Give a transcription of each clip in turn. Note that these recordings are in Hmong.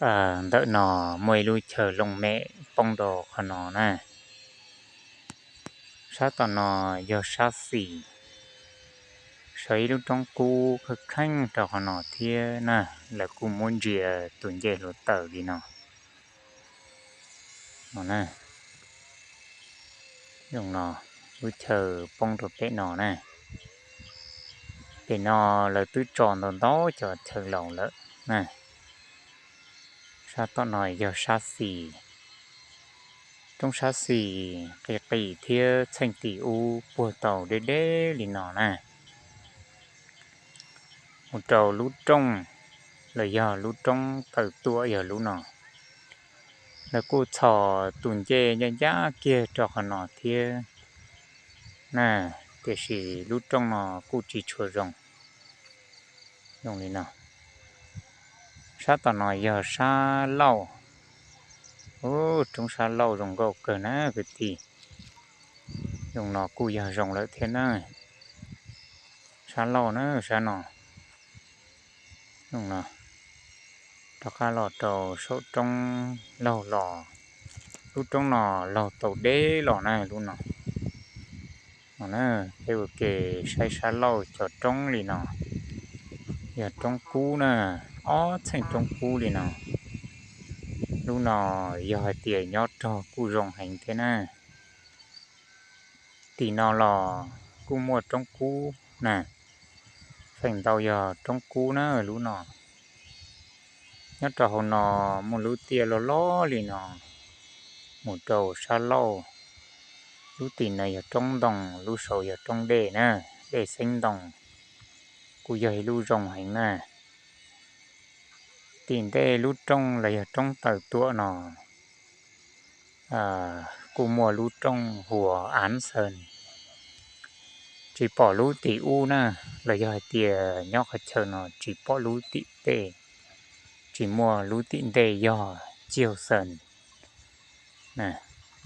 Ntawm no muaj ib lub chaw looj mem poob rau qhov no na. Sab tom no yog sab xis, sawv ib lub roob kub kheej kheej rau qhov no thiab na. Lawv kuj muab ntsia tus ncej hluav taws li no. Lub chaw poob rau pem no na, pem no lawv twb tso ntau ntau cov chaw laus lawm na. Sab tom no yog sab xis, roob sab xis qis qis thiab txheej tim ub puag tau deb deb li no na. Mus rau lub rooj los yog lub roob tawm tuam yog lub no. Lawv kuj txhos tus ncej ncaj ncaj kiag rau qhov no thiab na, tiam sis lub rooj no kuj tsis tshua zoo. Zoo li no. Sab tom no yog sab laug. Roob sab laug zoo nkauj kawg na kwv tij. Zoo no kuj yog zoo lawm thiab na. Sab laug na, sab no. Rov qab los rau saum roob laug los. Lub roob no laug tau deb los na lub no. No na, peb ua ke saib sab laug cov roob li no, yog roob kub na, ob txheej roob kub li no. Lub no yog hais tias nyob rog kuj zoo heev thiab na. Tim no los kuj muaj roob kub na, feem ntau yog roob kub na lub no. Nyob rau hauv no muaj lub tiaj loj loj li no mus rau sab laug. Lub tim no yog roob ntoo, lub saud yog roob dej na, dej xeeb ntoo, kuj yog ib lub zoo heev na. Tim ntej lub rooj los yog roob tawm tuam no kuj muaj lub rooj hu ua Av Xees. Tsis pom lub tim ub na, los yog hais tias nyob qhov chaw no tsis pom lub tim tej, tsis muaj lub tim ntej yog Ciaug Xees.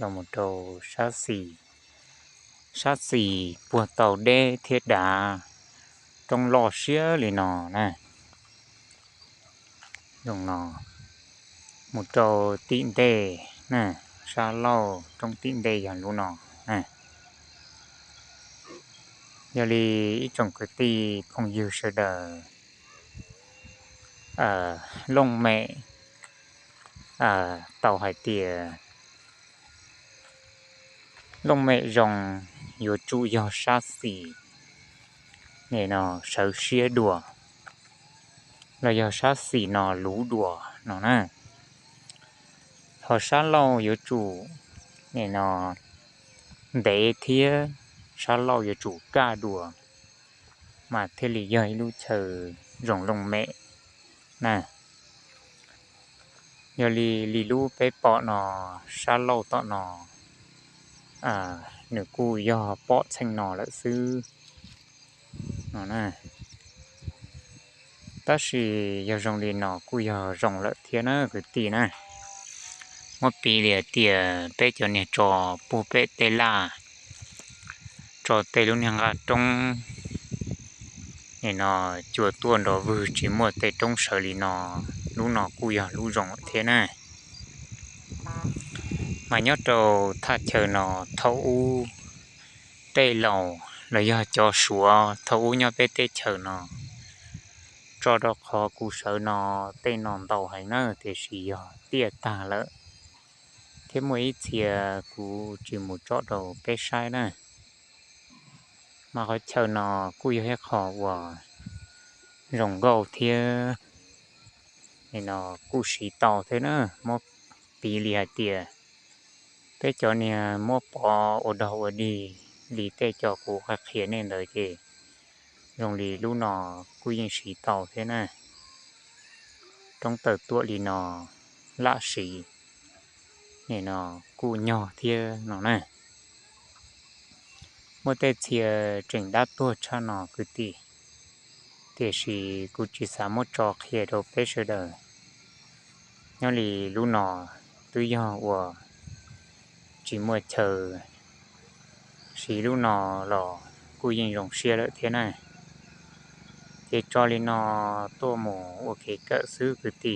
Los mus rau sab xis, sab xis puag tau deb thiab dav, roob loj siab li no na. Zoo no, mus rau tim ntej na, sab laug roob tim ntej yog lub no. Yog li ib tsoom kwv tij phooj ywg sawv daws, looj mem tau hais tias looj mem zoo yuav tsum yog sab xis nim no sawv siab dua, los yog sab xis no luv dua no na. Ho sab laug yuav tsum nim no ntev thiab, sab laug yuav tsum kaj dua mas thiaj li yog ib lub chaw zoo looj mem na. Yog li, li lub peb pom no, sab laug tom no nws kuj yog pom txheej no lawm xwb no. Tab sis yog zoo li no kuj yog zoo lawm thiab na kwv tij na. Muab piv li hais tias peb cov niag tso puag pem tej laj, tso tej lub niag nqaj roob nim no cua tuaj nrov vwg tsis muaj tej roob sawv li no, lub no kuj yog lub zoo thiab na. Mas nyob rau thaj chaw no thaum ub tej laus los yog cov Suav thaum ub nyob peb teb chaws no, tso rau qhov kuv sawv no tej no ntau heev na, tiam sis yog tiaj tag lawm, thiab muaj ib txhia kuv tsis mus tsom rau peb saib na. Mas qhov chaw no kuj yog ib qho uas zoo nkauj thiab nim no kuj siv tau thiab na. Muab piv li hais tias peb cov niag muab pov ua dog ua dig li tej cov kuv qhia qhia nej ntawd ces zoo li lub no kuj yeej siv tau thiab na. Roob tawm tuam li no lam siv, nim no kuj nyog thiab no na. Muaj tej txhia tseem dab tuag tshaj no kwv tij, tiam sis kuv tsis xav muab tso qhia rau peb sawv daws. Nyob li lub no twb yog uas tsis muaj chaw siv lub no los kuj yeej zoo siab lawm thiab na. Ces tso li no tuaj mus ua kev kawm xwb kwv tij.